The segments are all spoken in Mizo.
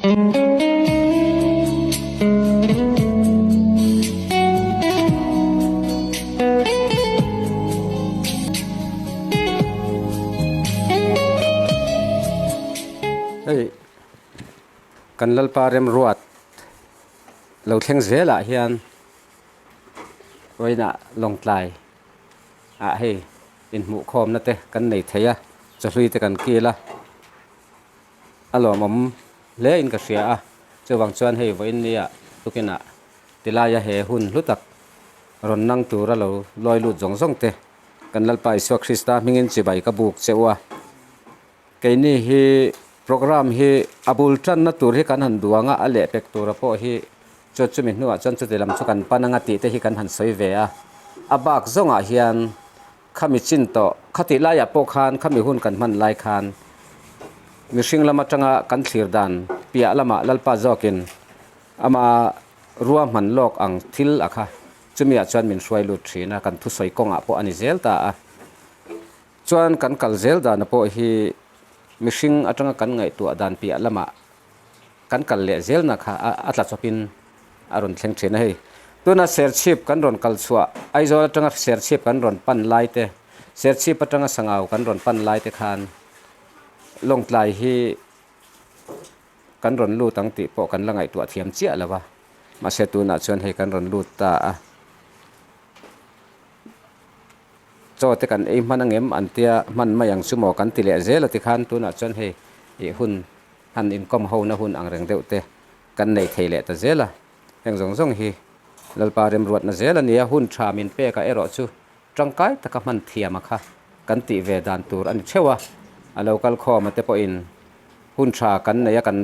Hei kan Lalpa remruat lo thleng zelah hian vawiinah Lawngtlai ah hei inhmuhkhawmna te kan nei thei a chawhlui te kan kil a. A lawmawm hle in ka hria a, chuvang chuan hei vawiin nia tukinah tilaia he hun hlu tak rawn nang tura lo lawi lut zawng zawng te kan Lalpa Isua Krista hmingin chibai ka buk che u a. Keini hi programme hi a bul tanna tur hi kan han duang a, a lehpek tura pawh hi chu chumi hnuah chuan chuti lam chu kan pan anga tih te hi kan han sawi ve a, a bak zawngah hian Khami chin tawh, khatih laiah pawh khan khami hun kan hman lai khan mihring lam atanga kan thlir dan piah lamah Lalpa zawkin ama ruahman lawk ang thil a kha chumiah chuan min hruai lut thin a, kan thusawi kawngah pawh a ni zel ta a. Chuan kan kal zel dana pawh hi mihring atanga kan ngaihtuah dan piah lamah kan kal leh zelna kha a tla chawpin a rawn thleng thin a hei. Tuna Serchhip kan rawn kal chhuah, Aizawl atanga Serchhip kan rawn pan lai te, Serchhip atanga Sangau kan rawn pan lai te khan Lawngtlai hi kan rawn lut ang tih pawh kan la ngaihtuah thiam chiah lo a, mahse tunah chuan hei kan rawn lut ta a. Chaw te kan ei hman angem an tia hman mai ang chu maw kan ti leh zel a tikhan tunah chuan hei ih hun han inkawm hona hun ang reng deuh te kan nei thei leh ta zel a, heng zawng zawng hi Lalpa remruatna zel a ni a, hun tha min pek a erawh chu tangkai taka hman thiam a kha kan tih ve dan tur a ni theuh a, a lo kal khawm a te pawhin hun tha kan nei a kan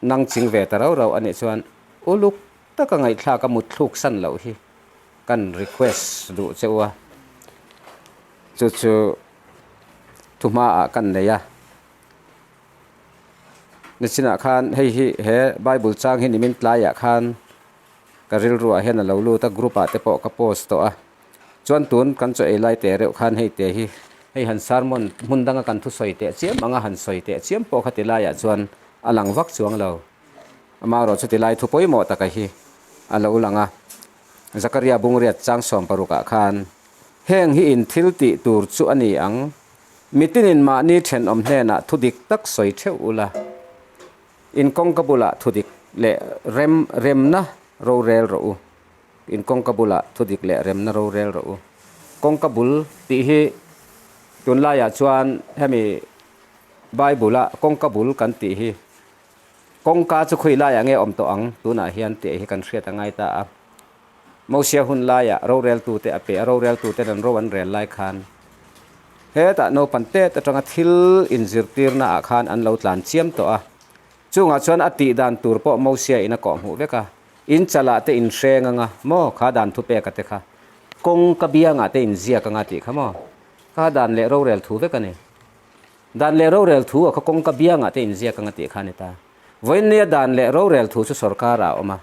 nang ching ve ta rau rau a nih chuan uluk taka ngaihthlak a mutthluk san loh hi kan request duh che u a, chu chu thuhmaah kan nei a. Nichinah khan hei hi he bible chang hi nimin tlaiah khan ka rilruah hian a lo lut a group ah te pawh ka post tawh a chuan tun kan chaw ei lai teh reuh khan hei te hi hei han sermon hmun danga kan thusawi teh chiam anga han sawi teh chiam pawh kha ti laiah chuan a lang vak chuang lo amaherawh chu ti lai thu pawimawh taka hi a lo lang a Zakaria Bungriat chang 16 ah khan heng hi in thil tih tur chu a ni ang. Mitinin mahni thenawm hnenah thudik tak sawi theuh ula, in kawngka bulah thudik leh rem remna rorel rawh u. In kawngka bulah thudik leh remna rorel rawh u. Kawngka bul tih hi tunlaiah chuan hemi Bible-a kawngka bul kan tih hi kawngka chu khawi laiah nge awm tawh ang tunah hian tih hi kan hriat a ngai ta a. Mosia hun laiah roreltute a pe a, roreltuten an ro an rel lai khan hetah naupang tet atanga thil inzirtirna ah khan an lo tlan chiam tawh a. Chungah chuan a tih dan tur pawh Mosia in a kawhhmuh vek a, in chalah te in hreng anga maw kha dan thupeka te kha kawngka biangah te in ziak anga tih kha maw kha dan leh rorel thu vek a ni. Dan leh rorel thu a kha kawngka biangah te in ziak anga tih kha a ni ta. Vawiinnia dan leh rorel thu chu sorkarah a awm a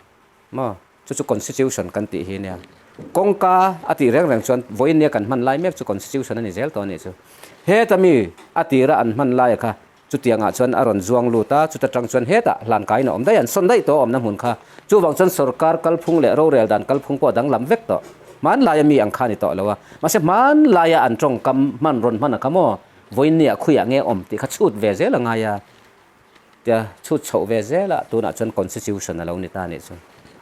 maw. Chu chu Constitution kan tih hi nia. Kawngka a tih reng reng chuan vawiin nia kan hman lai mek chu Constitution a ni zel tawh a nih chu. Heta mi a tira an hman laia kha chutiangah chuan a rawn zuang lut a, chuta tang chuan hetah hlankain a awm daih, an sawn daih tawh a awmna hmun kha. Chuvang chuan sorkar kalphung leh rorel dan kalphung pawh a danglam vek tawh. Hmanlaia mi ang kha a ni tawh lo a. Mahse hmanlaia an tawngkam hman rawn hman a kha maw? Vawiin nia khuiah nge awm tih kha chhut ve zel a ngai a. Tia chhut chhoh ve zel a, tunah chuan constitution a lo ni ta a nih chu.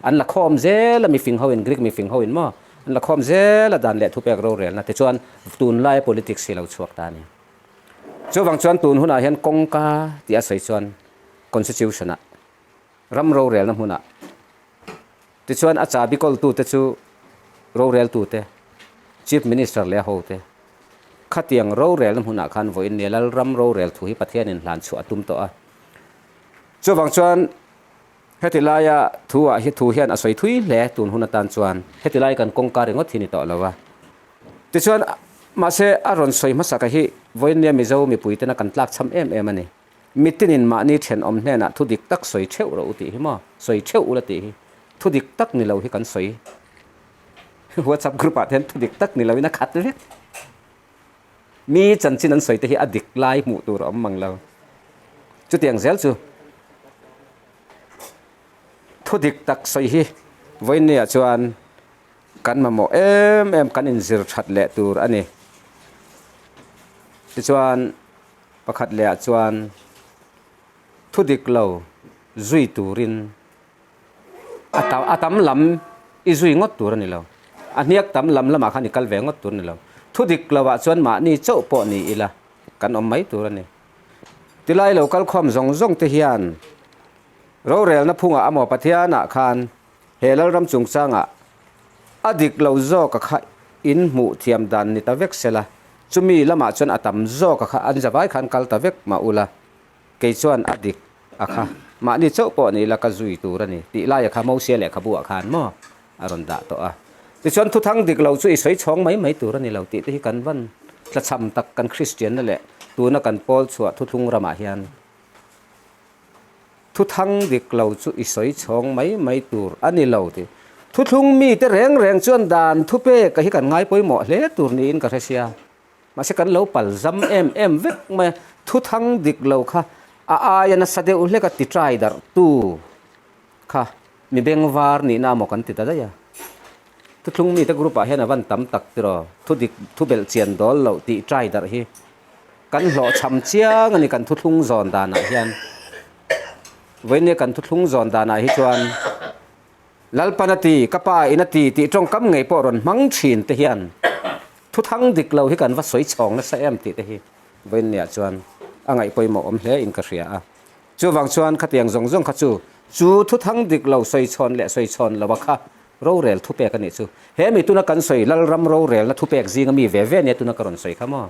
An la khawm zel a mifing ho in, Greek mifing ho in maw, an la khawm zel a dan leh thupek rorelna te chuan tunlaia politics hi a lo chhuak ta a ni. Chuvang chuan tun hunah hian kawngka tih a sawi chuan constitution ah ram rorelna hmunah tichuan a chabi kawltute chu roreltute, Chief Minister leh a hote, Khatiang rorelna hmunah khan vawiin nia Lalram rorel thu hi Pathianin hlan chhuah a tum tawh a. Chuvang chuan heti laia thu ah hi thu hian a sawi thui hle tun hun atan chuan heti lai kan kawngka ringawt hi ni tawh lo a. Tichuan mahse a rawn sawi hmasaka hi vawiin nia Mizo mipui tena kan tlak cham em em a ni. Mitinin mahni thenawm hnenah thu dik tak sawi theuh rawh u tih hi maw? Sawi theuh ula tih hi thu dik tak ni lo hi kan sawi. WhatsApp group ah te hian thudik tak ni loin a khat vek. Mi chanchin an sawi te hi a dik lai hmuh tur a awm mang lo. Chutiang zel chu. Thu dik tak sawi hi vawinia chuan kan mamawh em em kan inzir that leh tur a ni. Tichuan pakhat lehah chuan thu dik lo zui turin a tam lam i zui ngawt tur a ni lo. A hniak tam lam lamah khan i kal ve ngawt tur a ni lo. Thu dik lovah chuan mahni chauh pawh ni ila kan awm mai tur a ni. Tilai lo kal khawm zawng zawng te hian rorelna phungah amaw Pathianah khan he Lalram chungchangah a dik lo zawka kha in hmuh thiam dan ni ta vek sela, chumi lamah chuan a tam zawka kha an zavai khan kal ta vek mah ula, kei chuan a dik a kha mahni chauh pawh ni ila ka zui tur a ni tih laia kha Mosia lehkhabu ah khan maw a rawn dah tawh a. Tichuan thuthang dik lo chu i sawi chhawng mai mai tur a ni lo tih te hi kan van tlachham tak kan Kristianna leh tuna kan pawl chhuah thuthlung ramah hian thuthang dik lo chu i sawi chhawng mai mai tur a ni lo tih thuthlung mite reng reng chuan dan thupek hi kan ngai pawimawh hle tur niin ka hre sia. Mahse kan lo pal zam em em vek mai a, thuthang dik lo kha a aia nasa deuh hlek a ti try darh tu kha mi bengvar nihna amaw kan ti ta daih a. Thuthlung mite group ah hian a van tam tak tiraw thu dik thu belh chian dawl loh tih try darh hi kan hlawhchham chiang a ni kan thuthlung zawn danah hian. Vawinia kan thuthlung zawn danah hi chuan Lalpan a ti, ka pa in a ti tih tawngkam ngei pawh rawn hmang thin te hian thuthang dik lo hi kan va sawi chhawng nasa em tih te hi vawiinniah chuan a ngaih pawimawh awm hle in ka hria a. Chuvang chuan khatiang zawng zawng kha chu chu thuthang dik lo sawi chhawn leh sawi chhawn lo a kha rorel thupek a nih chu. He mi tuna kan sawi Lalram rorelna thupek zinga mi ve ve nia tuna ka rawn sawi kha maw?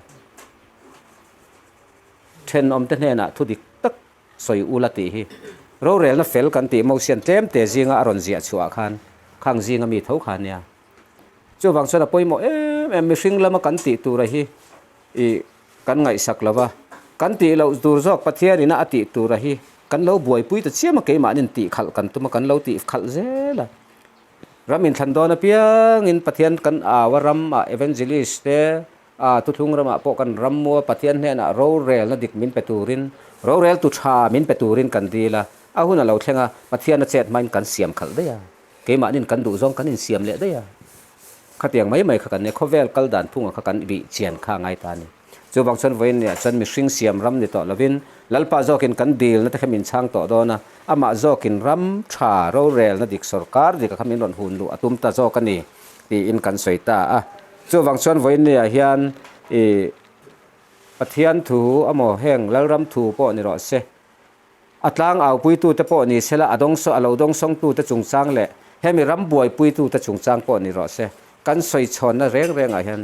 Thenawmte hnenah thu dik tak sawi ula tih hi rorelna fel kan tih Mosian tlem te zinga a rawn ziah chhuah khan khang zinga mi tho kha nia. Chuvang chuan a pawimawh em em mihring lama kan tih tura hi ih kan ngaihsak lo va, kan tih loh tur zawk Pathian ina a tih tura hi kan lo buaipui ta chiam a keimahnin tih khalh kan tum a kan lo tih khalh zel a. Ram inthlan dawn apiangin Pathian kan au a ram ah evangelist te A thuthlung ramah pawh kan rammua Pathian hnenah rorelna dik min pe turin, roreltu tha min pe turin kan dil a, a hun a lo thleng a, Pathian a chet hmain kan siam khalh daih a, keimahnin kan duh zawng kan insiam leh daih a. Khatiang mai mai kha kan nia, khawvel kal dan phunga kha kan bih chian kha a ngai ta a ni. Chuvang chuan vawiin niah chuan mihring siam ram ni tawh lovin Lalpa zawkin kan dilna te kha min chhang tawh dawn a, amah zawkin ram tha rorelna dik sawrkar dika kha min rawn hun luh a tum ta zawk a ni tiin kan sawi ta a. Chuvang chuan vawiinniah hian i Pathian thu amaw heng Lalram thu pawh ni rawh se, a tlang aupuitute pawh ni sela a dawng a lo dawngsawngtute chungchang leh hemi ram buaipuitute chungchang pawh ni rawh se, kan sawi chhawnna reng rengah hian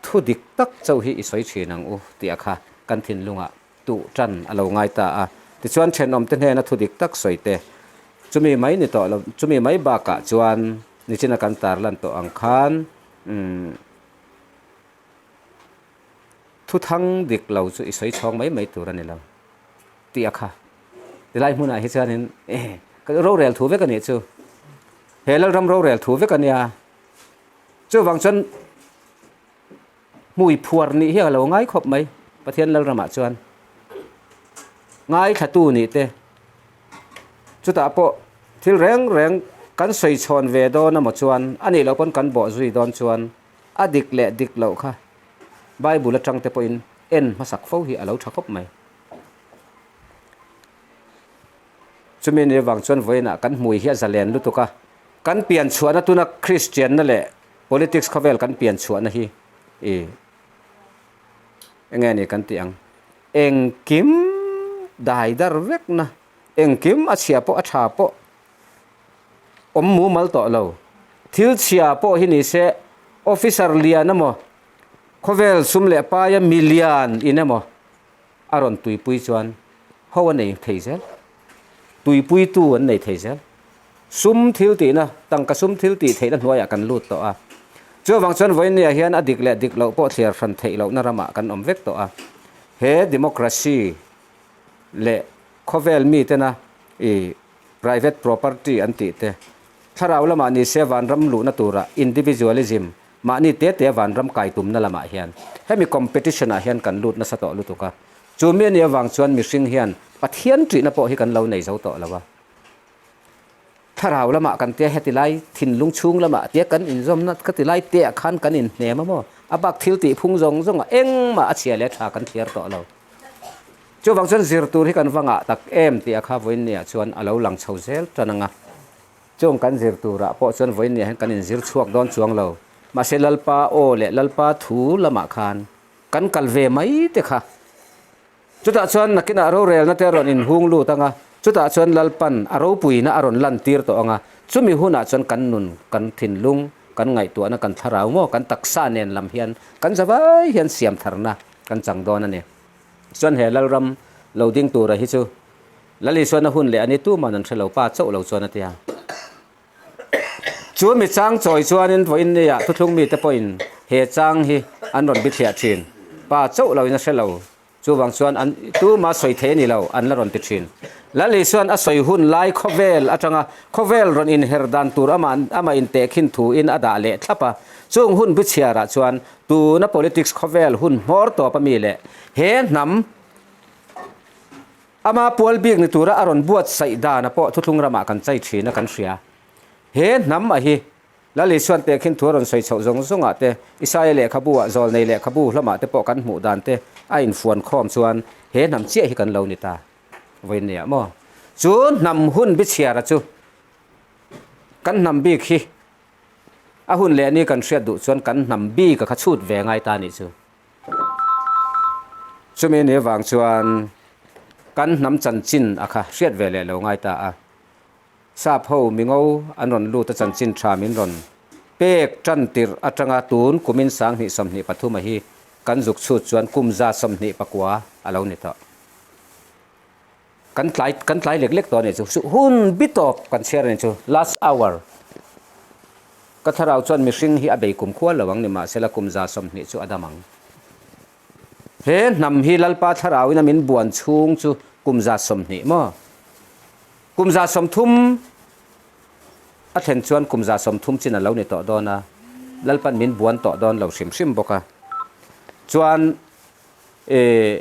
thu dik tak chauh hi i sawi thin ang u tih a kha kan thinlungah tuh tan a lo ngai ta a. Tichuan thenawmte hnena thu dik tak sawi te, chumi mai ni tawh lo, chumi mai bakah chuan Nichina kan tarlan tawh ang khan umm thuthang dik lo chu i sawi chhawng mai mai tur a ni lo tih a kha. Tilai hmunah hi chuanin rorel thu vek a nih chu. He Lalram rorel thu vek a nia. Chuvang chuan hmui phuar nih hi a lo ngai khawp mai Pathian Lalramah chuan. Ngaithlatu nih te chutah pawh thil reng reng kan sawi chhawn ve dawn amaw chuan a nih loh pawn kan bawh zui dawn chuan a dik leh dik loh kha Bible atang te pawhin en hmasak fo hi a lo tha khawp mai. Chumi ni avang chuan vawiinah kan hmui hi a zalen lutuk a, kan pian chhuahna tuna Kristianna leh Politics khawvel kan pian chhuahna hi i enge ni kan tih ang? Engkim dai dar vekna, engkim a chhia pawh a tha pawh awm mumal tawh lo. Thil chhia pawh hi ni se officer lian emaw, khawvel sum leh paia mi lian in emaw a rawn tuipui chuan ho a nei thei zel, tuipuitu an nei thei zel. Sum thil tihna, tangka sum thil tih theihna hnuaiah kan lut tawh a. Chuvang chuan vawiinniah hian a dik leh dik loh pawh thliar hran theih lohna ramah kan awm vek tawh a. He democracy leh khawvel mitena i private property an tih te, thlarau lamah ni se vanram luhna tura individualism, mahni te te vanram kai tumna lamah hian hemi competition ah hian kan lut nasa tawh lutuk a. Chu mi anih avang chuan mihring hian Pathian ṭihna pawh hi kan lo nei zo tawh lo a. Thlarau lamah kan tia heti lai thinlung chhung lamah tia kan inzawmna khati lai te ah khan kan inhnem a maw? A bak thil tih phung zawng zawng ah engmah a chhia leh a tha kan thliar tawh lo. Chuvang chuan zir tur hi kan va ngah tak em tih a kha vawiin ni ah chuan a lo lang chho zel tan ang a. Chung kan zir turah pawh chuan vawiin ni ah hian kan inzir chhuak dawn chuang lo. Mahse Lalpa aw leh Lalpa thu lamah khan kan kal ve mai te kha. Chutah chuan nakinah rorelna te a rawn inhung lut ang a, chutah chuan Lalpan a ropuina a rawn lantir tawh ang a, chumi hunah chuan kan nun, kan thinlung, kan ngaihtuahna, kan thlarau maw, kan taksa nen lam hian kan zavai hian siam tharna kan chang dawn a ni. Chuan he Lalram lo ding tura hi chu Lal Isuana hun leh a ni tuman an hre lo, Pa chauh lo chuan a ti a. Chu mi chang chawi chuanin vawiin nia thuthlung mite pawhin he chang hi an rawn bithliah thin. Pa chauh loin a hre lo. Chuvang chuan an tuma sawi thei a ni lo an la rawn ti thin. Lal Isuan a sawi hun lai khawvel atanga khawvel rawn inher dan tur amah amah intehkhin thuin a dah leh thlap a. Chung hun bichhiarah chuan tuna politics khawvel hun hmawr tawp a mi leh he hnam Ama pual bik ni tura a rawn buatsaih dana pawh thuthlung ramah kan chai thin a kan hria. He hnam a hi Lal Isuan tehkhin thu a rawn sawi chhoh zawng zawngah te, Isaia lehkhabu ah Zawlnei lehkhabu hlamah te pawh kan hmuh dan te a infuan khawm chuan he hnam chiah hi kan lo ni ta. Vawiin nia maw? Chu hnam hun bichhiara chu kan hnam bik hi a hun leh ni kan hriat duh chuan kan hnam bik a kha chhut ve ngai ta nih chu. Chumi ni avang chuan kan hnam chanchin a kha hriat ve leh lo ngai ta a. Sap ho mingo an rawn lut a chanchin tha min rawn pek tan tirh atanga tun kumin 2023 a hi kan zuk chhut chuan kum 129 a lo ni tawh. Kan tlai kan tlai lek lek tawh a nih chu. Hun bi tawp kan chhiar a nih chu. Last hour. Ka thlarau chuan mihring hi a bei kum khual lo ang ni mahsela kum 120 chu a dam ang. He hnam hi Lalpa thlarauin a min buan chhung chu kum 120 maw? Kum 130 a thlen chuan kum 130 chin a lo ni tawh dawn a, Lalpan min buan tawh dawn lo hrim hrim bawk a. Chuan eh.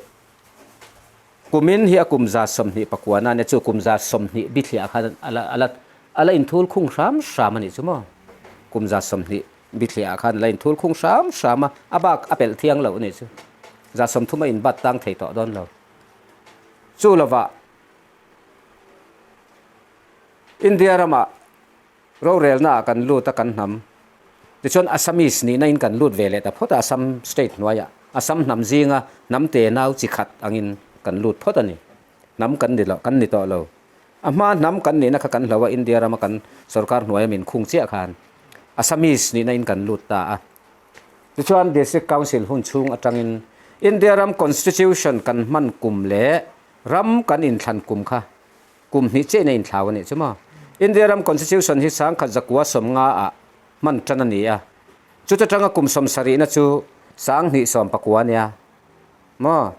Kumin hi a kum 29 na nia, chu kum 120 bithliah khan a la a la a la inthul khung hram hram a nih chu maw? Kum 120 bithliah khan a la inthul khung hram hram a, a bak a pelh thiang loh a nih chu. 130 a inbat tang thei tawh dawn lo. Chu lovah India ramah Rorelnaah kan lut a kan hnam. Tichuan Assamese nihna in kan lut ve leh ta phawt a, Assam state hnuaiah. Assam hnam zinga hnam te nau chi khat angin kan lut phawt a ni. Hnam kan ni lo, kan ni tawh lo. A hma hnam kan nihna kha kan hlo a, India rama kan sorkar hnuaia min khung chiah khan Assamese nihna in kan lut ta a. Tichuan District Council hun chhung atangin India ram Constitution kan hman kum leh ram kan inthlan kum kha Kum hnih chiah in a inthlau a nih chu maw? India ram Constitution hi 1990 ah hman tan a ni a, chuta tanga kum 70na chu 2019 a nia maw?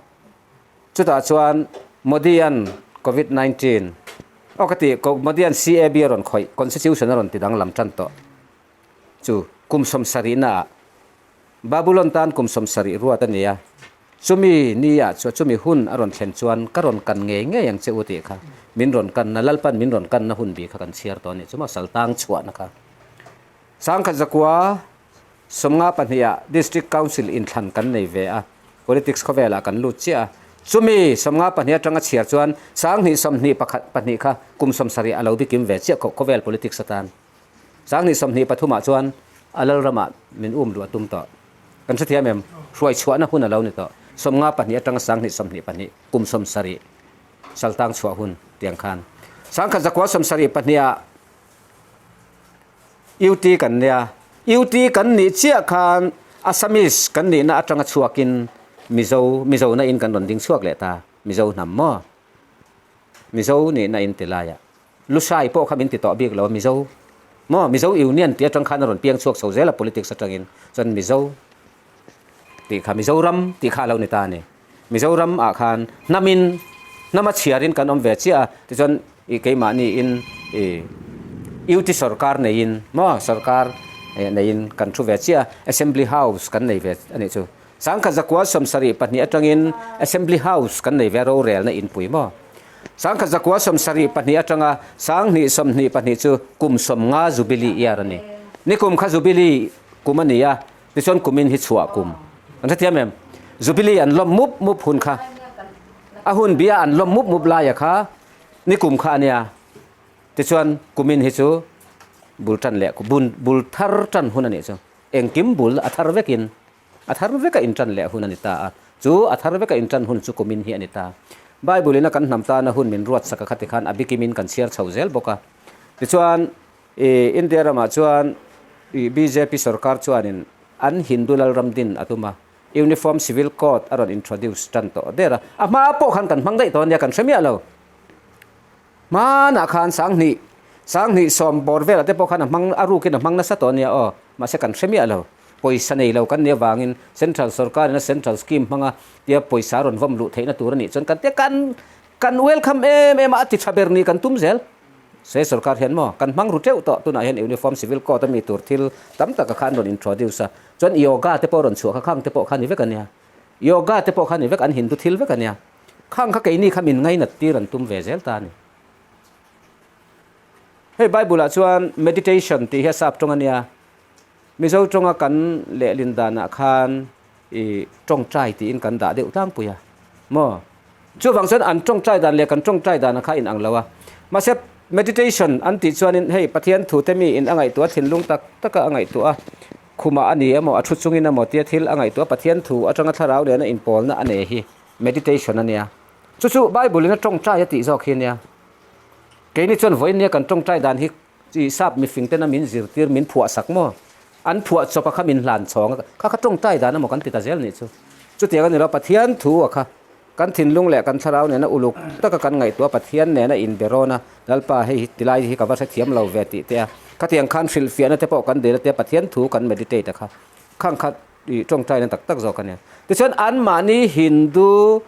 Chutah chuan Modi-a'n Covid 19 aw ka ti, Modi-a'n CAB a rawn khawih, Constitution a rawn ti danglam tan tawh chu kum 70na ah Babulon tan kum 70 ruat a ni a, chumi ni ah chuan chumi hun a rawn thlen chuan ka rawn kan ngei ngei ang che u tih kha min rawn kanna, Lalpan min rawn kanna hun bih kha kan chhiar tawh a nih chu maw, Saltang chhuahna kha. 1992 ah District Council inthlan kan nei ve a, Politics khawvelah kan lut chiah a, chumi 52 atanga chhiar chuan 2021 pahnih kha kum 70 a lo bikim ve chiah khawvel politics atan. 2023 ah chuan a Lalramah min um luh a tum tawh. Kan hrethiam em? Hruai chhuahna hun a lo ni tawh. 52 atanga 2022 kum 70 saltang chhuah hun tiang khan. 1972 ah UT kan nia. UT kan nih chiah khan Assamese kan nihna atanga chhuakin Mizo, Mizona in kan rawn ding chhuak leh ta. Mizo hnam maw? Mizo nihna in ti laiah. Lushai pawh kha min ti tawh bik lo a, Mizo maw Mizo Union tih atang khan a rawn piang chhuak chho zel a politics atangin chuan Mizo tih kha Mizoram tih kha a lo ni ta a ni. Mizoram ah khan hnamin hnama chhiarin kan awm ve chiah a, tichuan ih keimahni in ih UT sorkar neiin maw sorkar neiin kan thu ve chiah a, Assembly House kan nei ve a nih chu. 1972 atangin Assembly House kan nei ve a rorelna inpui maw. 1972 atanga 2022 chu kum 50 Jubilee year a ni. Nikum kha Jubilee kum a ni a, tichuan kumin hi chhuah kum. An hrethiam em? Jubilee an lawm mup mup hun kha, a hun bia an lawm mup mup laia kha nikum kha a nia. Tichuan kumin hi chu bul tan leh bul thar tan hun a nih chu. Engkim bul a thar vekin A thar veka inṭan leh hun a ni ta a, chu a thar veka inṭan hun chu kumin hi a ni ta. Bible-in a kan hnam tana hun min ruatsak a khati khan a bikimin kan chhiar chho zel bawk a. Tichuan, i India ramah chuan i bjp sorkar chuanin an Hindu lalram din a tum a, Uniform Civil Code a rawn introduce ṭan tawh der a. A hma pawh khan kan hmang daih tawh a nia, kan hre miah lo. Hmanah khan 2000, 2010 bawr velah te pawh khan a hmang, a rukin a hmang nasa tawh a nia aw, mahse kan hre miah lo. Pawisa nei lo kan nih avangin Central sorkarin a Central scheme hmanga tia pawisa rawn vawm luh theihna tur a nih chuan kan tia kan kan welcome em em a, a ti tha ber ni kan tum zel. Se sorkar hian maw kan hmang ru teuh tawh, tunah hian Uniform Civil Code a mi tur thil tam taka kha an rawn introduce a, chuan yoga te pawh rawn chhuah kha khang te pawh kha ni vek a nia. Yoga te pawh kha ni vek, an Hindu thil vek a nia. Khang kha keini kha min ngainat tir an tum ve zel ta a ni. Hei Bible ah chuan meditation tih hi a sap tawng a nia. Mizo tawnga kan lehlin danah khan i tawngtai tiin kan dah deuh tlangpui a maw? Chuvang chuan an tawngtai dan leh kan tawngtai danah kha inang lo a. Mahse meditation an tih chuanin hei Pathian thute mi in a ngaihtuah thinlung tak taka a ngaihtuah a, khumah a ni emaw a thu chungin emaw tia thil a ngaihtuah Pathian thu atanga thlarau nena inpawlna a nei hi meditation a nia. Chu chu Bible in a tawngtai a tih zawk hi a nia. Keini chuan vawiin nia kan tawngtai dan hi Chi sap mifing tena min zirtir min phuah sak maw? An phuah chawp a kha min hlan chhawng a, kha kha tawngtai dan emaw kan ti ta zel nih chu. Chutiang a ni lo, Pathian thu a kha kan thinlung leh kan thlarau nena uluk taka kan ngaihtuah Pathian nena inbe rawn a, Lalpa hei hi tilai hi ka va hrethiam lo ve tih te a, khatiang khan hrilhfiahna te pawh kan dil a tia Pathian thu kan meditate a kha khang kha ih tawngtaina tak tak zawk a nia. Tichuan anmahni Hindu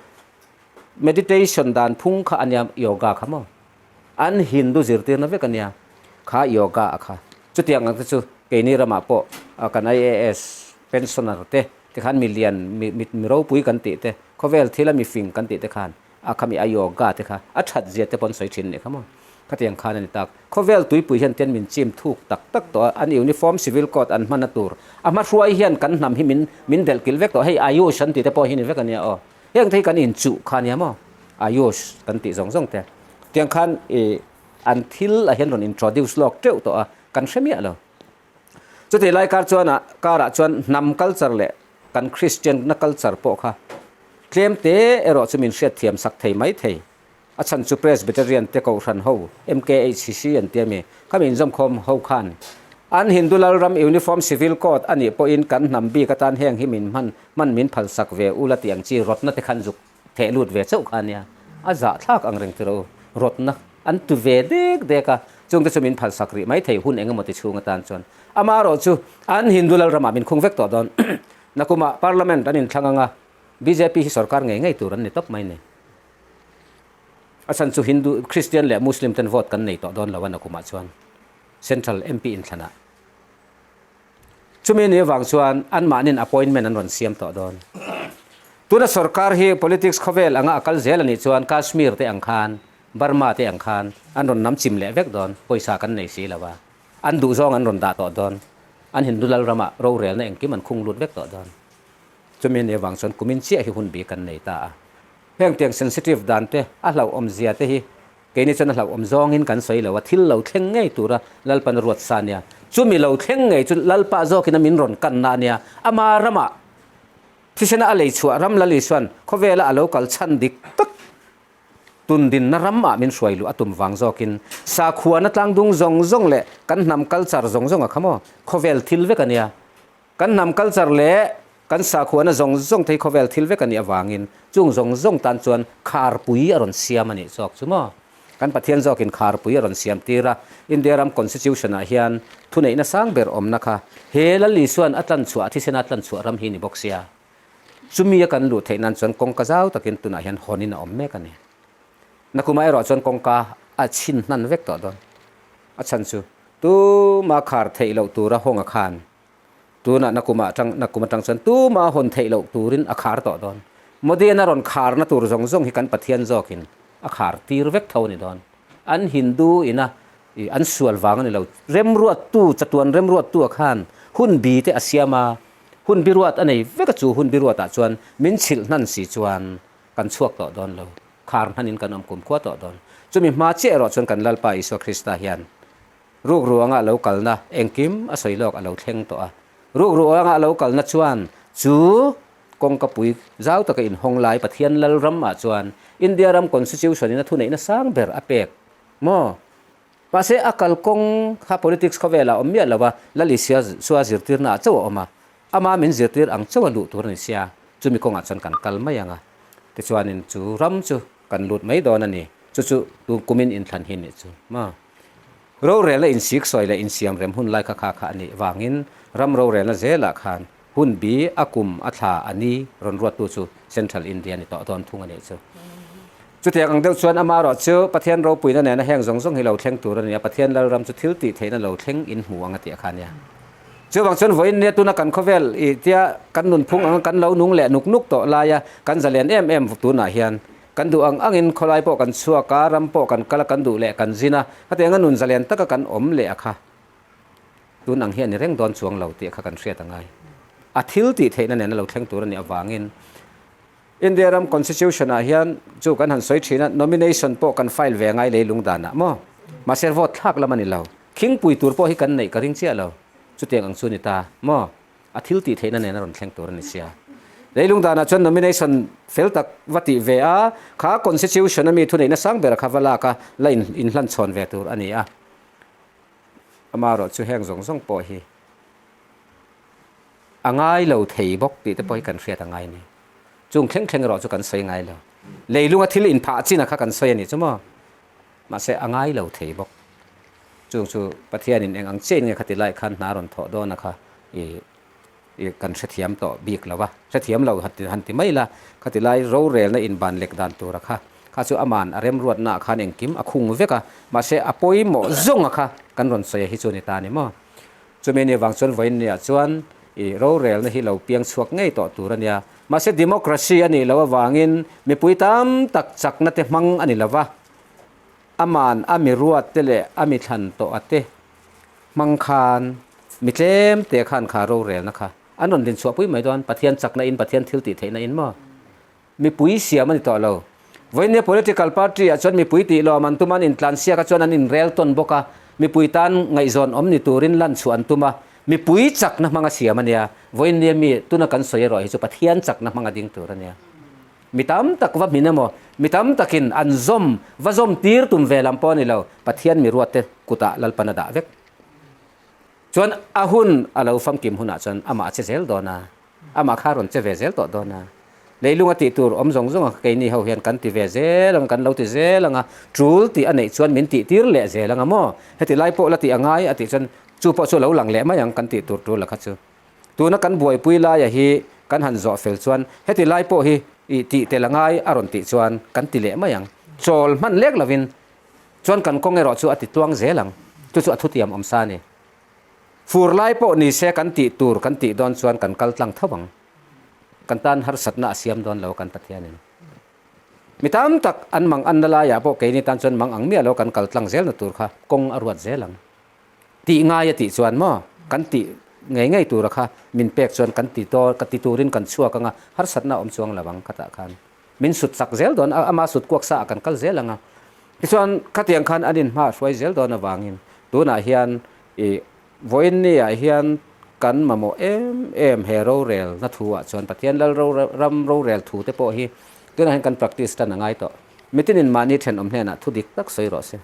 meditation dan phung kha a nia yoga kha maw? An Hindu zirtirna vek a nia, kha yoga a kha. Chutiang ang te chu keini ramah pawh kan IAS pensioner te tikhan mi lian, mi mi ropui kan tih te, khawvel thila mi fing kan tih te khan a khami a yoga te kha a that zia te pawh an sawi thin nih kha maw. Khatiang khan a ni tak. Khawvel tuipui hian tian min chim thuk tak tak tawh a, an uniform civil code an hman a tur. A hmahruai hian kan hnam hi min min delh kilh vek tawh. Hei Ayush an tih te pawh hi ni vek a nia aw. Heng te hi kan inchuh kha a nia maw? Ayush kan tih zawng zawng te. Tiang khan i an thil ah hian rawn introduce lawk teuh tawh a, kan hre miah lo. Chutih lai kar chuan ah karah chuan hnam culture leh kan Christian na culture pawh kha tlem te erawh chu min hriatthiam sak thei mai thei. A chhan chu Presbyterian te Kohhran ho, MKHCC an ti a mi, khami inzawmkhawm ho khan an Hindu Lalram Uniform Civil Code a nih pawhin kan hnam bik atan heng hi min hman hman min phalsak ve ula tih ang chi rawtna te khan zuk theh lut ve chauh kha a nia. A zahthlak ang reng tiro rawtna an tu ve dek dek a, chungte chu min phalsak rih mai thei hun eng emaw ti chhung atan chuan. Amaherawhchu an Hindu Lalramah min khung vek tawh dawn. Nakumah Parliament an inthlang ang a, bjp hi sorkar ngei ngei tur an ni tawp mai ni. A chhan chu Hindu, Christian leh Muslim ten vote kan nei tawh dawn lo a nakumah chuan Central MP inthlanah. Chumi ni avang chuan anmahnin appointment an rawn siam tawh dawn. Tuna sorkar hi politics khawvel anga a kal zel a nih chuan Kashmir te ang khan, Burma te ang khan an rawn nam chim leh vek dawn, pawisa kan nei si lo a. An duhzawng an rawn dah tawh dawn. An Hindu lal ramah rorelna engkim an khung lut vek tawh dawn. Chumi ni avang chuan kumin chiah hi hun bik kan nei ta a. Heng tiang sensitive dan te, a hlauhawm zia te hi keini chuan a hlauhawm zawngin kan sawi lo a, thil lo thleng ngei tura Lalpan a ruat sa nia. Chumi lo thleng ngei chu Lalpa zawkin a min rawn kanna a nia. Ama ramah thisena a lei chhuah ram Lal Isuan khawvela a lo kal chhan dik tak tundinna ramah min hruai luh a tum vang zawkin sakhuana tlangdung zawng zawng leh kan hnam culture zawng zawng a kha maw khawvel thil vek a nia. Kan hnam culture leh kan sakhuana zawng zawng te hi khawvel thil vek a nih avangin chung zawng zawng tan chuan kharpui a rawn siam a nih zawk chu maw? Kan Pathian zawkin kharpui a rawn siam tir a, India ram Constitution ah hian thuneihna sang ber awmna kha he Lal Isua'n a tlanchhuah, a thisena a tlanchhuah ram hi ni bawk sia. Chumi a kan luh theih nan chuan kawngka zau takin tunah hian hawnin a awm mek a ni. Nakumah erawh chuan kawngka a chhin hnan vek tawh dawn. A chhan chu tuma khar theih loh tura hawnga khan Tunah nakum atang nakum atang chuan tuma hawn theih loh turin a khar tawh dawn. Modi-an a rawn kharna tur zawng zawng hi kan Pathian zawkin. a khar tir vek tho a ni dawn. An Hindu ina ih an sual vang a ni lo. Remruattu, chatuan remruattua khan hun bi te a siam a, hun biruat a nei vek a chu hun biruatah chuan min chhilh hnan si chuan kan chhuak tawh dawn lo. Khar hnanin kan awm kumkhua tawh dawn. Chumi hma chiah erawh chuan kan Lalpa Isua Krista hian Rukru anga a lo kalna engkim a sawi lawk a lo thleng tawh a. Rukru anga a lo kalna chuan chu kawngkapui zau taka inhawng lai Pathian lal ram ah chuan India ram Constitution in a thuneihna sang ber a pek maw? Mahse a kal kawng kha politics khawvelah a awm miah lo a, Lal Isua sua zirtirna ah chauh a awm a. Ama min zirtir ang chauh a luh tur a ni sia, chumi kawngah chuan kan kal mai ang a. Tichuanin chu ram chu kan lut mai dawn a ni. Chu chu tun kumin inthlan hi nih chu maw? Rorelna insik sawi leh insiam rem hun lai kha kha kha a nih vangin ram rorelna zelah khan hun bi a kum a thla a ni rawn ruattu chu Central India ni tawh dawn thung a nih chu. Chutiang ang deuh chuan amaherawh chu Pathian ropuina nena heng zawng zawng hi lo thleng tur a ni a, Pathian Lalram chu thil tih theihna lo thleng in hmu ang a tih a kha nia. Chuvang chuan vawiin nia tuna kan khawvel i tia kan nunphung anga kan lo nung leh nuk nuk tawh laia kan zalen em em tunah hian Kan duh ang angin khawlai pawh kan chhuak a, ram pawh kan kal a, kan duh leh kan zin a, khatiang a nun zalen taka kan awm leh a kha tun ang hi a ni reng dawn chuang lo tih kha kan hriat a ngai. A thil tih theihna nen a lo thleng tur a nih avangin India ram Constitution ah hian chu kan han sawi thin a, nomination pawh kan file ve ngai leilung danah maw? Mahse vote thlak lam a ni lo. Khingpui tur pawh hi kan neih ka ring chiah lo. Chutiang ang chu ni ta maw? A thil tih theihna nen a rawn thleng tur a ni sia. Leilung danah chuan nomination fel tak va tih ve a, kha constitution a mi thuneihna sang ber kha va lak a, la inhlan chhawn ve tur a ni a. Amaherawh chu heng zawng zawng pawh hi a ngai lo thei bawk tih te pawh hi kan hriat a ngai a ni. Chung thleng thleng erawh chu kan sawi ngai lo. Leilunga thil inphah chin a kha kan sawi a ni chu maw? Mahse a ngai lo thei bawk. Chung chu Pathianin eng ang chiahin nge khati lai khan hna rawn thawh dawn a kha i i kan hrethiam tawh bik lo va. Hrethiam lo han ti han ti mai la, khati lai rorelna inban lek dan tura kha kha chu aman a remruatna ah khan engkim a khung vek a, mahse a pawimawh zawng a kha kan rawn sawi a hi chu ni ta ni maw. Chumi ni vang chuan vawiin nia chuan i rorelna hi lo piang chhuak ngei tawh tur a nia. Mahse democracy a nih loh avangin mipui tam tak chakna te hmang a ni lo va. Aman a mi ruat te leh a mi thlan tawh a te hmang khan mi tlem te khan kha rorelna kha an rawn din chhuah pui mai dawn Pathian chakna in Pathian thil tih theihna in maw mipui siam a ni tawh lo. Vawinia political party ah chuan mipui tih lawm an tum a an intlan siak a chuan an inrel tawn bawk a mipui tan ngaihzawn awm ni turin lan chhuah an tum a mipui chakna hmanga siam a nia vawinia mi tuna kan sawi erawh hi chu Pathian chakna hmanga ding tur a nia. Mi tam tak va hmin emaw, mi tam takin an zawm, va zawm tir tum ve lam pawh a ni lo, Pathian mi ruatte kutah Lalpan a dah vek. Chuan a hun a lo famkim hunah chuan amah a che zel dawn a, amah kha a rawn che ve zel tawh dawn a. Leilunga tih tur awm zawng zawng a keini ho hian kan ti ve zel ang a, kan lo ti zel ang a, tul tih a neih chuan min tih tir leh zel ang a maw? Heti lai pawh la tih a ngai a tih chuan chu pawh chu a lo lang leh mai ang kan tih tur tul la kha chu. Tuna kan buaipui laia hi kan han zawh fel chuan heti lai pawh hi ih tih tel a ngai a rawn tih chuan kan ti leh mai ang. Chawl hman lek lovin chuan kan kawng erawh chu a ti tluang zel ang. Chu chu a thutiam awm sa a ni. Fur lai pawh ni se kan tih tur kan tih dawn chuan kan kal tlang tho ang. Kan tan harsatna a siam dawn lo kan Pathianin. Mi tam tak an mang anna laiah pawh keini tan chuan mang ang miah lo kan kal tlang zelna tur kha kawng a ruat zel ang. Tih ngai a tih chuan maw kan tih ngei ngei tura kha min pek chuan kan ti dawn ka ti turin kan chhuak anga harsatna a awm chuang lo ang khatah khan min sut chak zel dawn a ama sut kuak sa ah kan kal zel anga tichuan khatiang khan an inhma hruai zel dawn avangin tunah hian ih vawiin ni ah hian kan mamawh em em he rorel na thu ah chuan Pathian lal ram rorel thu te pawh hi tunah hian kan practice tan a ngai tawh mitinin mahni thenawm hnenah thu dik tak sawi rawh se.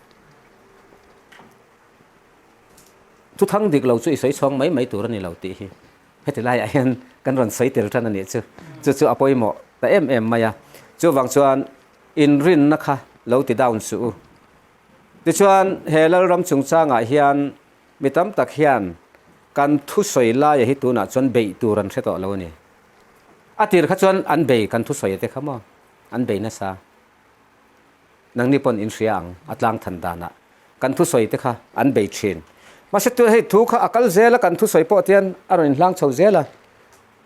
Thu thang dik lo chu i sawi chhuang mai mai tur a ni lo tih hi heti laiah hian kan rawn sawi tel tan a nih chu. Chu chu a pawimawh ta em em mai a. Chuvang chuan inrinna kha lo ti down suh u. Tichuan he Lalram chungchangah hian mi tam tak hian kan thusawi laia hi tunah chuan beih tur an hre tawh lo a ni. A tir kha chuan an bei kan thusawi te kha maw an bei nasa. Nangni pawn in hria ang a tlang than danah kan thusawi te kha an bei thin. Mahse tun hei thu kha a kal zel a kan thusawi pawh tian a rawn inhlang chho zel a.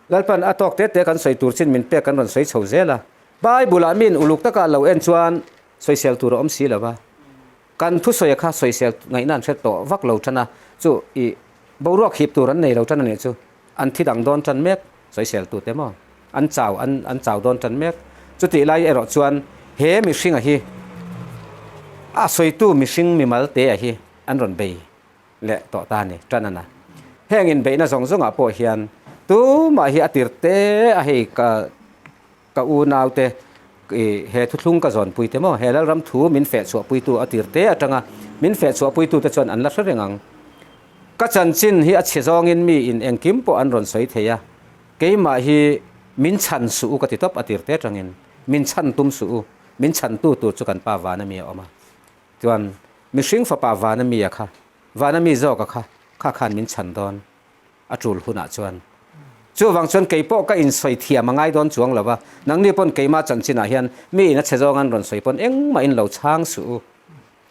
Lalpan a tawk te te kan sawi tur chin min pek kan rawn sawi chho zel a. Bible ah min uluk taka lo en chuan. Sawisel tur a awm si lo va, kan thusawi kha sawisel ngaihna an hre tawh vak lo tan a, chu i boruak hip tur an nei lo tan a nih chu, an thi dang dawn tan mek, sawisel tute maw an chau an an chau dawn tan mek. Chutih lai erawh chuan he mihringa hi a sawitu mihring mimal te a hi an rawn bei leh tawh ta a ni tan a na. Heng inbeihna zawng zawngah pawh hian tumah hi a tir te a hei ka Ka unaute, i he thuthlung ka zawnpui te maw? He Lalram thu min fehchhuahpuitu a tir te atanga min fehchhuahpuitute chuan an la hre reng ang. Ka chanchin hi a chhe zawngin mi in engkim pawh an rawn sawi thei a, keimah hi min chhan suh u ka ti tawp a tir te atangin. Min chhan tum suh u, min chhantu tur chu kan Pa vana mi a awm a. Chuan mihring fapa vana mi a kha, vana mi zawk a kha, kha khan min chhan dawn. A tul hunah chuan. Chuvang chuan kei pawh ka insawi thiam a ngai dawn chuang lo va, nangni pawn keimah chanchinah hian mi in a chhe zawng an rawn sawi pawn engmah in lo chhang suh u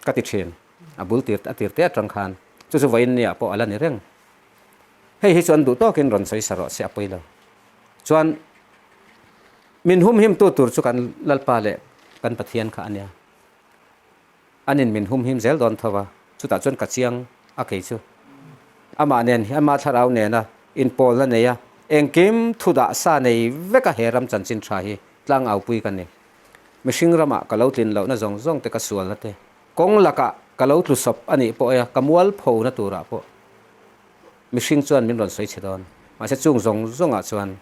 ka ti thin. A bul tir a tir te atang khan chu chu vawiin nia pawh a la ni reng. Hei hi chuan duh tawkin rawn sawi sa rawh se a pawi lo. Chuan min humhimtu tur chu kan Lalpa leh kan Pathian kha a nia. An in min humhim zel dawn tho a, chutah chuan ka chiang a kei chu. Amah nen hi ama thlarau nena inpawlna nei a, engkim thu dah sa nei vek a he ram chanchin tha hi tlangaupui ka ni. Mihring ramah ka lo tlin lohna zawng zawng te ka sualna te, kawng lakah ka lo tlu sawp a nih pawh e ka mualphona turah pawh mihring chuan min rawn sawi chhe dawn. Mahse chung zawng zawngah chuan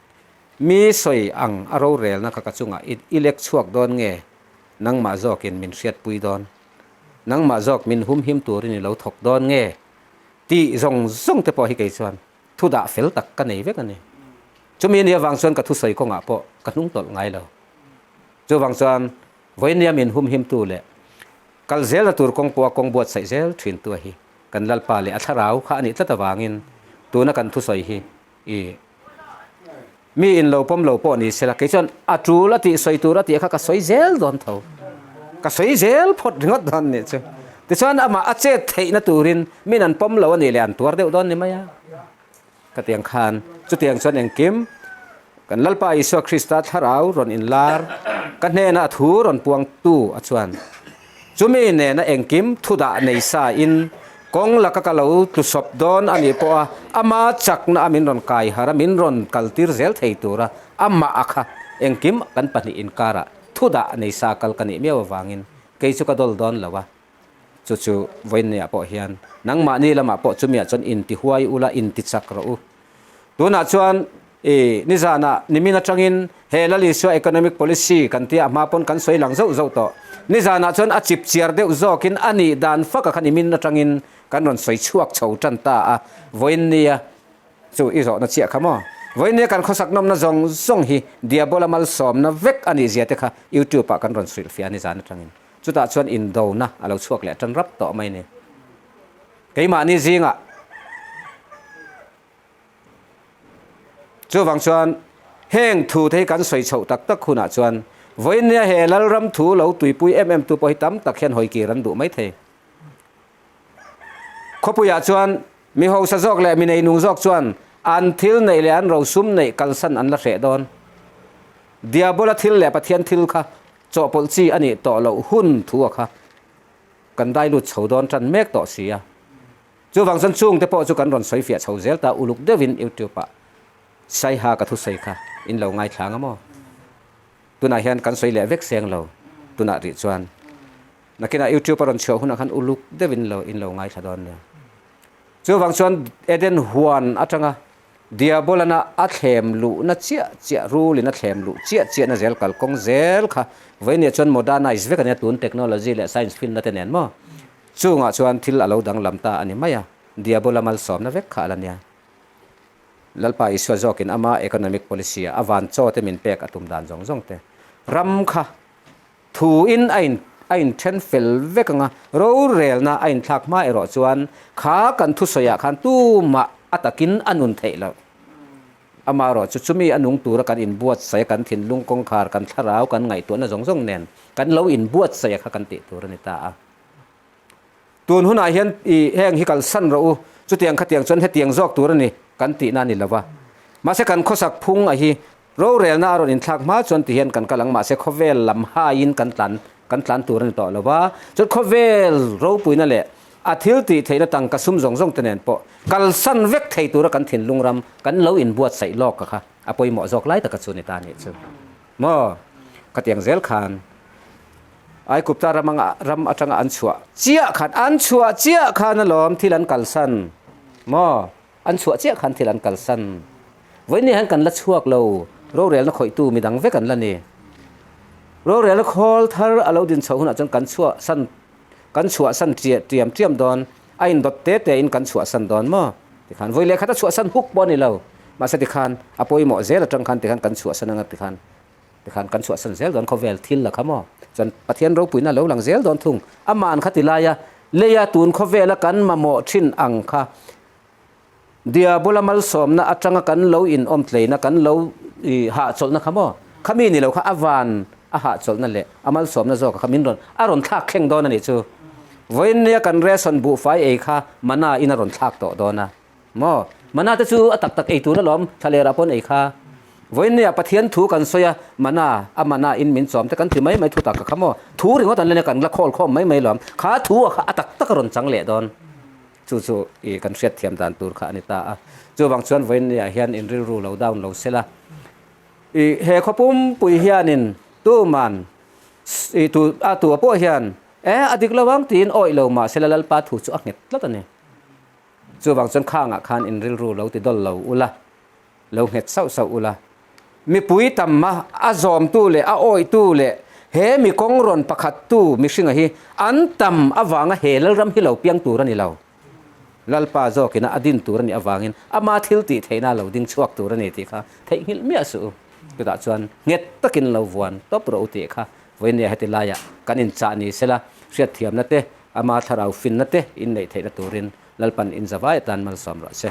mi sawi ang a rorelna kha ka chungah i lek chhuak dawn nge? Nangmah zawkin min hriatpui dawn. Nangmah zawk min humhim turin i lo thawk dawn nge? Tih zawng zawng te pawh hi kei chuan thu dah fel tak ka nei vek a ni. Chumi ni avang chuan ka thusawi kawngah pawh ka hnung tawlh ngai lo. Chuvang chuan vawinia min humhimtu leh kal zelna tur kawng pawha kawng buatsaih zel thintu a hi kan Lalpa leh a thlarau kha a nih tlat avangin tuna kan thusawi hi i Mi in lo pawm lo pawh ni sela, kei chuan a tul a tih sawi tur a tih kha ka sawi zel dawn tho. Ka sawi zel phawt ringawt dawn nih chu. Tichuan amah a chet theihna turin min an pawm lo a nih leh an tuar deuh dawn ni mai a. Ka tiang khan chutiang chuan engkim kan Lalpa Isua Krista thlarau rawn inlar ka hnena a thu rawn puangtu a chuan Chumi nena engkim thu dah nei sa in kawng laka ka lo tlu sawp dawn a nih pawh a, ama chakna a min rawn kai har a, min rawn kal tir zel thei tura amah a kha engkim kan pahnih inkarah thu dah nei sa kal ka nih miau avangin kei chu ka dawl dawn lo a, chu chu vawiinniah pawh hian nangmahni lamah pawh chumiah chuan intihuai ula intichak rawh u. Tunah chuan i nizanah nimin atangin he Lal Isua Economic Policy kan tia a hma pawn kan sawi lang zauh zauh tawh. Nizanah chuan a chip chiar deuh zawkin a nih dan faka kha nimin atangin kan rawn sawi chhuak chho tan ta a. Vawiin nia chu i zawhna chiah kha maw? Vawiin nia kan khawsak nawmna zawng zawng hi Diabola malsawmna vek a nih zia te kha YouTube ah kan rawn hrilhfiah a nizan atangin. Chutah chuan indona a lo chhuak leh tan rap tawh mai ni. Keimahni zingah chuvang chuan heng thu te hi kan sawi chhoh tak tak hunah chuan vawinia he Lalram thu lo tuipui em em tu pawh hi tam tak hian hawi kir an duh mai thei. Khawpuiah chuan mi hausa zawk leh mi neinung zawk chuan an thil neih leh an rosum neih kalsan an la hreh dawn. Diabola thil leh Pathian thil kha chawhpawlh chi a nih tawh loh hun thu a kha. Kan dai lut chho dawn tan mek tawh si a. Chuvang chuan chungte pawh chu kan rawn sawi fiah chho zel ta uluk deuhin YouTube ah Saiha ka thusawi kha in lo ngaithla ang a maw? Tunah hian kan sawi leh vek seng lo tunah rih chuan nakinah YouTube a rawn chhuah hunah khan uluk deuhin lo in lo ngaithla dawn nia. Chuvang chuan Eden huan atanga Diabolana a thlem luhna chiah chiah, rulin a thlem luh chiah chiahna zel kalkawng zel kha vawinia chuan modernize vek a nia tun technology leh science finna te nen maw? Chungah chuan thil a lo danglam ta a ni mai a, Diabola malsawmna vek kha a la nia. Lalpa Isua zawkin ama economic policy-a a van chaw te min pek a tum dan zawng zawng te ram kha Thu in a in a inthen fel vek ang a, rorelna a inthlak hma erawh chuan kha kan thusawiah khan tumah a takin a nun theih loh. Amaherawh chu chumi a nung tura kan inbuatsaih a, kan thinlung kawngkhar, kan thlarau, kan ngaihtuahna zawng zawng nen kan lo inbuatsaih a kha kan tih tur a ni ta a. Tun hunah hian i heng hi kalsan rawh u, chutiang khatiang chuan hetiang zawk tur a ni kan tihna a ni lo va. Mahse kan khawsak phung a hi rorelna a rawn inthlak hma chuan tihian kan kal ang, mahse khawvel lam haiin kan tlan. kan tlan tur a ni tawh lo va, chuan khawvel ropuina leh a thil tih theihna tangka sum zawng zawng te nen pawh kalsan vek thei tura kan thinlung ram kan lo inbuatsaih lawk kha a pawimawh zawk lai taka chu ni ta nih chu maw? Khatiang zel khan Aikupta ram anga ram atanga an chhuah chiah khan an chhuah chiah khan alawm thil an kalsan maw? An chhuah chiah khan thil an kalsan. Vawiin hian kan la chhuak lo, rorelna khawihtu midang vek an la ni. Rorelna khawl thar a lo din chhoh hunah chuan kan chhuah san kan chhuah san chiah tiam tiam dawn, a indawt te te in kan chhuah san dawn maw? Tikhan vawi leh khat a chhuah san huk pawh a ni lo, mahse tikhan a pawimawh zel atang khan tikhan kan chhuah san anga tikhan tikhan kan chhuah san zel dawn khawvel thil la kha maw? Chuan Pathian ropuina a lo lang zel dawn thung, aman kha ti laia leia tun khawvela kan mamawh thin ang kha Diabola malsawmna atanga kan lo inawm tleina, kan lo hahchawlhna kha maw? Khami ni lo kha a van a hahchawlhna leh a malsawmna zawka kha min rawn a rawn thlak thleng dawn a nih chu. Vawiin nia kan ration buhfai ei kha mana in a rawn thlak tawh dawn a maw? Mana te chu a tak tak ei tur alawm, thlalerah pawn ei kha. Vawiin nia Pathian thu kan sawi a, mana a mana in min chawm te kan ti mai mai thu tak kha maw? Thu ringawt an la nia kan la khawl khawm mai mai lawm. Kha thu a kha a tak tak a rawn chang leh dawn. Chu chu i kan hriatthiam dan tur kha a ni ta a. Chuvang chuan vawiinniah hian in rilru lo down lo sela. I he khaw pumpui hianin tuman i tu a tua pawh hian e a dik lo ang tiin awih lo mah sela Lalpa thu chu a nghet tlat a ni. Chuvang chuan khangah khan in rilru lo ti dawl lo ula, lo nghet sauh sauh ula. Mipui tam a a zawmtu leh a awihtu leh he mi kawng rawn pakhattu mihringa hi an tam avanga he Lalram hi lo piang tur a ni lo. Lalpa zawkina a din tur a nih avangin ama thil tih theihna lo ding chhuak tur a ni tih kha theihnghilh miah suh u. Chutah chuan nghet takin lo vuan tawp rawh u tih kha vawinia heti laiah kan inchah ni sela hriatthiamna te, ama thlarau finna te inneih theihna turin Lalpan inzavai atan malsawm rawh se.